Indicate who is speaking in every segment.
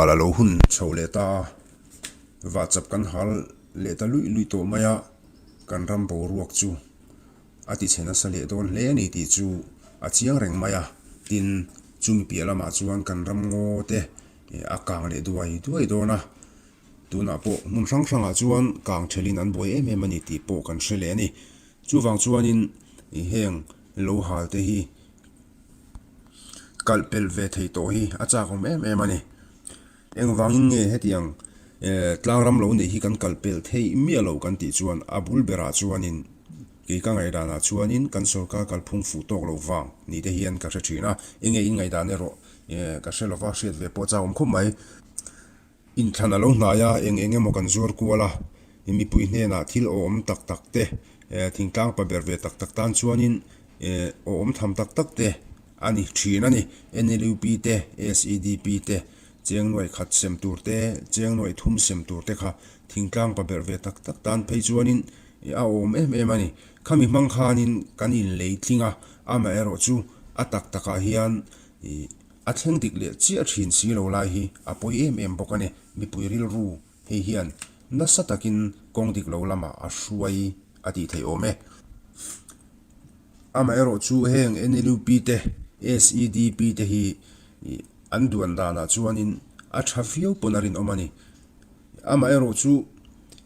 Speaker 1: hal a lo hun chho leh ta a, vahchap kan hal leh ta luih luih tawh mai a, kan ram boruak chu a ti chhe nasa leh dawn hle a ni tih chu a chiang reng mai a. Tin, chumi piah lamah chuan kan ram ngaw te a kang leh duai duai dawn a, tunah pawh hmun hrang hrangah chuan kang thelhin an buai em em a ni tih pawh kan hre leh a ni. Chuvang chuanin heng lo hal te hi kalh pelh ve thei tawh hi a chak awm em em a ni. Engvangin nge hetiang tlangram lo neih hi kan kalh pelh theih miah lo kan tih chuan a bul berah chuanin kei ka ngaihdanah chuanin kan sorkar kalphung fuh tawk lo vang ni te hian ka hre thin a. Enge in ngaihdan erawh ka hre lova hriat ve pawh a chak awm khawp mai. Inthlan a lo hnai a, eng eng emaw kan zuar kual a, mipui hnenah thil awm tak tak te, thingtlang pa ber ve tak tak tan chuanin awm tham tak tak te a ni thin a ni. NLUP te, SEDP te, cheng nuaih khat sem tur te, cheng nuaih thum sem tur te kha thingtlang pa ber ve tak tak tan phei chuanin a awm em em a ni. Khami hmang khanin kan inlei tling a, amaherawhchu a tak takah hian A thleng dik leh chiah thin si lo lai hi a pawi em em bawk a ni. Mipui rilru hei hian nasa takin kawng dik lo lamah a hruai a tih theih awm e. Amaherawh chu heng NLUP te, SEDP te hi an duan danah chuanin a tha viau pawn a rinawm a ni. Amaherawh chu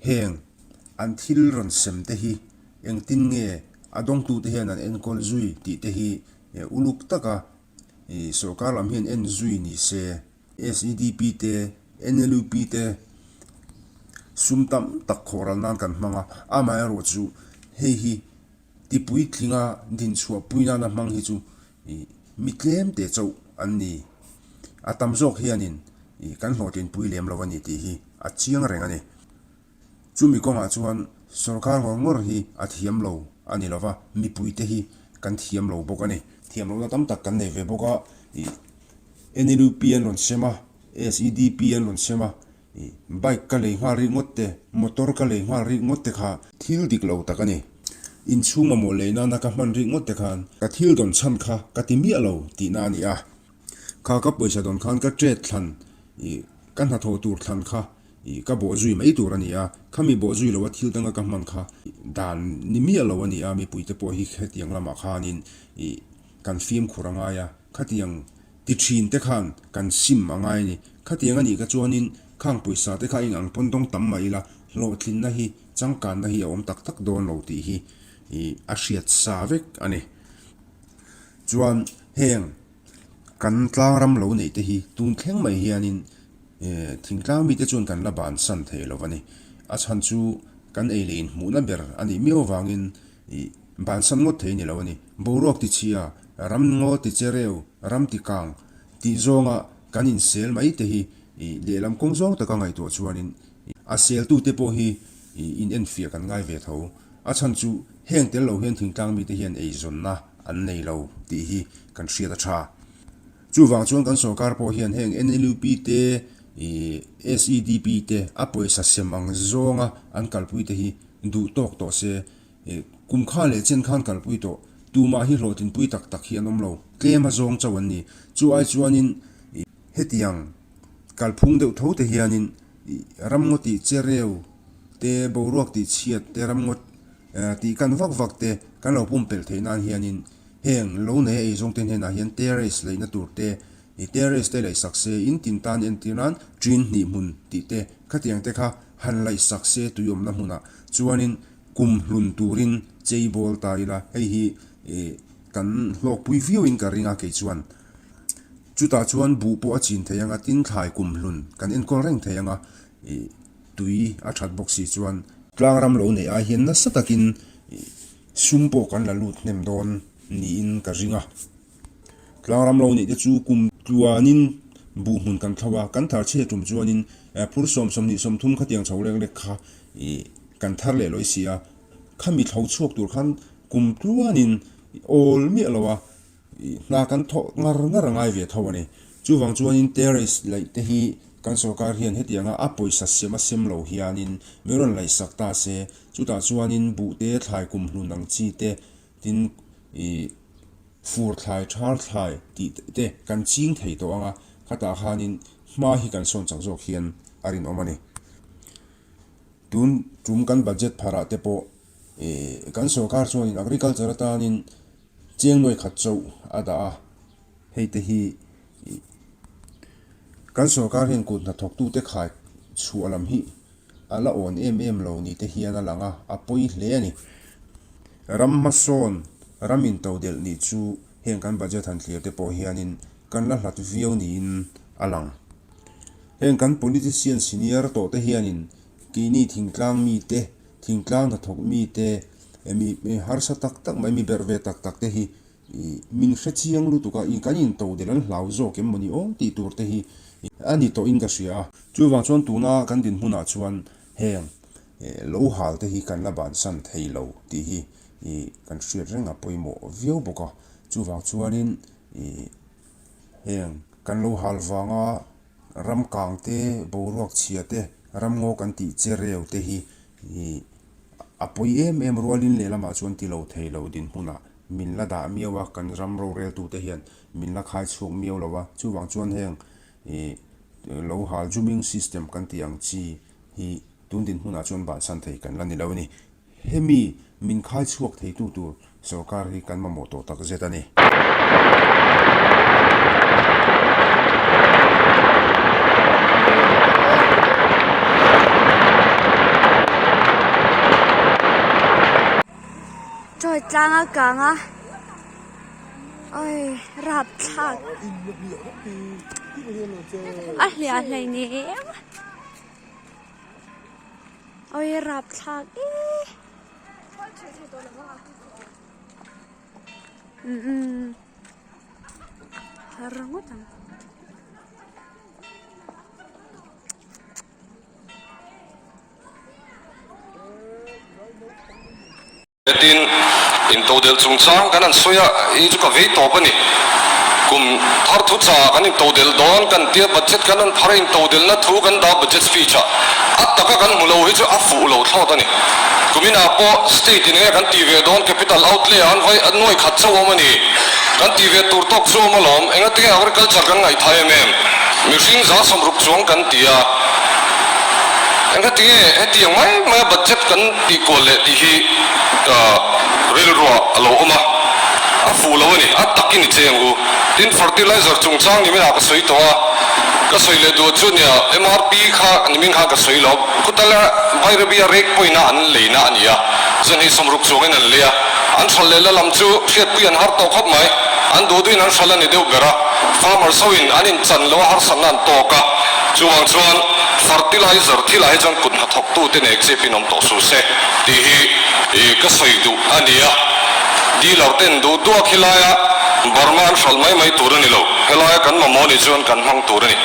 Speaker 1: heng an thil rawn sem te hi engtin nge a dawngtute hian an enkawl zui tih te hi uluk taka Ih sorkar lam hian en zui ni se, SEDP te, NLUP te sum tam tak khawhral nan kan hmang a, amaherawh chu hei hi tipuitlinga dinchhuah pui nana hmang hi chu ih mi tlem te chauh an ni. A tam zawk hianin ih kan hlawhtlinpui lem lo a ni tih hi a chiang reng a ni. Chumi kawngah chuan sorkar ngawr ngawr hi a thiam lo a ni lova, mipuite hi kan thiam lo bawk a ni. Thiam lohna tam tak kan nei ve bawk a, ih NLUP an rawn sem a, SEDP an rawn sem a, ih bike ka lei nghal rih ngawt te, motor ka lei nghal rih ngawt te kha thil dik lo tak a ni. Inchhung mamawh lei nana ka hman rih ngawt te khan ka thil dawn chhan kha ka ti miah lo tihna a ni a. Kha ka pawisa dawn khan ka ṭet thlan, ih ka hnathawh tur thlan kha Ih, ka bawh zui mai tur a ni a, khami bawh zui loa thil danga ka hman kha dan ni miah lo a ni a, mipuite pawh hi hetiang lamah khanin ih kan fimkhur a ngai a, khatiang ti thin te khan kan sim a ngai a ni. Khatiang a nih kha chuanin khang pawisa te kha eng ang pawn dawng tam mah ila hlawhtlinna hi changkanna hi a awm tak tak dawn lo tih hi ih a hriat sa vek a ni. Chuan heng Kan tlangram lo neih te hi tun thleng mai hianin thingtlang mite chuan kan la bansan thei lo a ni. A chhan chu kan ei leh inhmuhna ber a nih miau avangin bansan ngawt thei a ni lo a ni. Boruak ti chhia, ram ngaw ti chereu, ram ti kang tih zawnga kan insel mai te hi lehlam kawng zawng taka ngaihtuah chuanin a seltute pawh hi in enfiah kan ngai ve tho. A chhan chu heng tel lo hian thingtlang mite hian eizawnna an nei lo tih hi kan hriat a tha. Chuvang chuan kan sorkar pawh hian heng NLUP te, SEDP te a pawisa sem ang zawnga an kalpui te hi duh tawk tawh se. Kum kha leh chen khan kalpui tawh tumah hi hlawhtlinpui tak tak hi an awm lo, tlem a zawng chauh an ni. Chu ai chuanin hetiang kalphung deuh tho te hianin ramngaw tih chereu te, boruak tih chhiat te, ramngaw Tih kan vak vak te kan lo pumpelh theih nan hianin heng lo nei a eizawng te hnenah hian terrace leihna tur te ih terrace te laihsak se in tin tan entir nan ṭin hnih hmun tih te khatiang te kha han laihsak se tui awmna hmunah chuanin kum hlun turin chei bawl ta ila hei hi ih kan hlawkpui viauin ka ring a kei chuan chutah chuan buh pawh a chin thei anga tin thlai kum hlun kan enkawl reng thei anga ih Tui a that bawk si chuan tlangram lo neih ai hian nasa takin sum pawh kan la lut hnem dawn niin ka ring a. Tlangram lo neih te chu kum tluanin buh hmun kan thlo a, kan thar chhiat tum chuanin phur 20 30 khatiang chho lek lek kha kan thar leh lawi si a, khami thlo chhuak tur khan kum tluanin awl miah lo a. Hna kan thawh ngar ngar a ngai ve tho a ni. Chuvang chuanin terrace laih te hi kan sorkar hian hetianga a pawisa sem a sem lo hianin min rawn laihsak ta se, chutah chuanin buh te, thlai kum hlun ang chi te, tin ih fur thlai, thar thlai tih te kan ching thei tawh ang a, khatah khanin. hma hi kan sawn chak zawk hian a rinawm a ni. Tun tum kan budget pharah te pawh kan sorkar chuanin agriculture atanin cheng nuai khat chauh a dah a, hei te hi kan sorkar hian kut hnathawktute khai chhuah lam hi a la awn em em lo ni te hian a lang a, a pawi hle a ni. Ram hmasawn, ram intodelh nih chu heng kan budget han thlir te pawh hianin kan la hlat viau niin a lang. Heng kan politician senior tawh te hianin keini thingtlang mite, thingtlang hnathawk mite, mi harsa tak tak mai, mi berh ve tak tak te hi min hre chiang lutuk a, kan intodelh an hlau zawk em mawni aw tih tur te hi a ni tawhin ka hria a. Chuvang chuan tuna kan dinhmunah chuan heng lo hal te hi kan la bansan thei lo tih hi kan hriat reng a pawimawh viau bawk a. Chuvang chuanin heng kan lo hal vanga ram kang te, boruak chhia te, ramngaw kan tih che reu te hi a pawi em em rualin lehlamah chuan ti lo thei lo dinhmunah min la dah miau a, kan ram roreltute hian min la khai chhuak miau lo a, chuvang chuan heng lo hal zooming system kan tih ang chi hi tun dinhmunah chuan bansan thei kan la ni lo a ni. Hemi min khai chhuak theitu tur sorkar hi kan mamawh tawh tak zet a ni.
Speaker 2: Chawi tlang a kang a oi rapthlak a hliah hleinem oi rapthlak ee umm har ngawt ang.
Speaker 3: Tin, intodelh chungchang kan han sawi a, hei chu ka vei tawp a ni. Kum thar thu cha kan intodelh dawn kan tia budget kan rawn phar a, intodelhna thu kan dah budget speech ah a taka kan hmu lo hi chu a fuh lo thlawt a ni. Kuminah pawh state in enge kan tih ve dawn capital outlay ah an vai nuai khat chauh awm a ni. Kan tih ve tur tawk chu awm alawm, engatinge agriculture kan ngaihthah em em? Mihring 160 chuang kan ti a, engatinge hetiang mai maia budget kan tih kual leh tih hi rilruah a lo awm a, a fuh lo a ni, a takin i cheng u. Tin, fertilizer chungchang niminah ka sawi tawh a, ka sawi leh duh chu nia, MRP kha nimin khan ka sawi lo, khutala Bairabi-a rek pawina an leina a ni a, zanhnih 60 chuangin an lei a, an hralh leh la lam chu hriatpui an har tawh khawp mai, an duh duhin an hralh a ni deuh ber a, farmers hoin an inchan lo a harsatna an tawk a, chuvang chuan fertilizer thilah hi chuan kut hnathawktute nek chepin awm tawh suh se tih hi ka sawi duh a ni a, dealer ten duh duak helaia Burma an hralh mai mai tur a ni lo, helaia kan mamawh nih chuan kan hmang tur a ni.